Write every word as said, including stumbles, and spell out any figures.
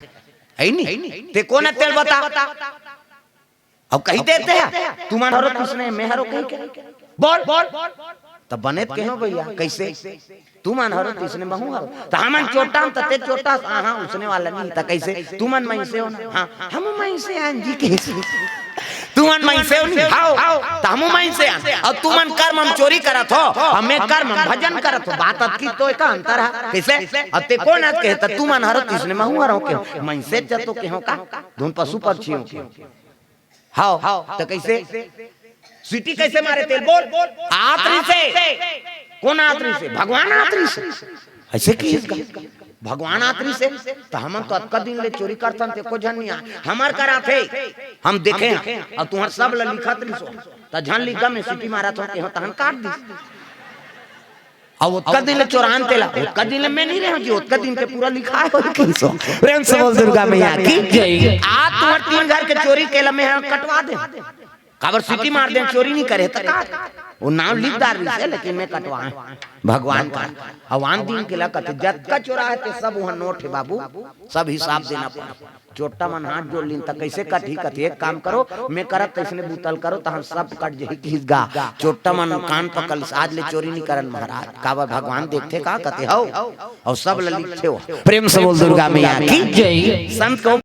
है नी? ते कोन तेल बता? अब कही देते हैं, तुमन हरो तइसने, मैं हरो कही के। बोल, बोल। तब बने त कहो भैया, कैसे? तुमन हरो तइसने महूं हरो। त हमन चोट्टा हन, त ते चोट्टा हस, हाँ, हाँ, उसने वाला नहीं, त कैसे? तुमन मइनसे हो ना? हाँ, हम मइनसे हन जी, कैसे? तुमन मइनसे हो नहीं? हाव, त हमू मइनसे हन। अउ तुमन कर्म म चोरी करत हो, अउ मैं कर्म म भजन करत हो। बात अतकी तो एका अंतर हे। कैसे? अउ ते कोन अस कहे, त तुमन हरो तइसने महूं हरो कहो। मइनसे च तो कहो का? धुन पशु पक्षी हो कहो। हाव, त कैसे? सीटी कैसे मारे तेल? बोल। आत रहिसे। कोन आत रहिसे? भगवान आत रहिसे। अइसे कहिस का? भगवान आत रहिसे। त हमन तो अतका दिन ले चोरी करथन, ते एको झन नइ आय। हमर करा थे, हम देखे हन। अउ तुंहर सब ल लिखत रहिसो। त झन लिखा, मैं सीटी मारत हों, कहो तहन काट दिस। अउ ओतका दिन ले चोरान तेला, ओतका दिन ले मैं नइ रहेंव जी, ओतका दिन के पूरा लिखाय होही कहिसो। प्रेम से बोल दुर्गा मैया की जय। आज तुंहर तीन घर के चोरी केला मैं ह कटवा देंव। काबर सीटी मार देंव, चोरी नइ करे त का? ओ नांव लिख डारे रहिसे, लेकिन मैं कटवाएंव। भगवान का। अउ आन दिन केला कथे, जतका चोरा हे ते सब उहां नोट हे बाबू, सब हिसाब देना पड़ही। चोट्टा मन हाथ जोड़ लिन, त कैसे कटही? कथे, एक काम करो, मैं करत तइसने बूता ल करो, तहन सब कट जही कहिस गा। चोट्टा मन कान पकड़ लिस, आज ले चोरी नइ करन महाराज। काबर भगवान देखथे का? कथे, हव, अउ सब ल लिखथे हो। प्रेम से बोल दुर्गा मैया की जय। संत को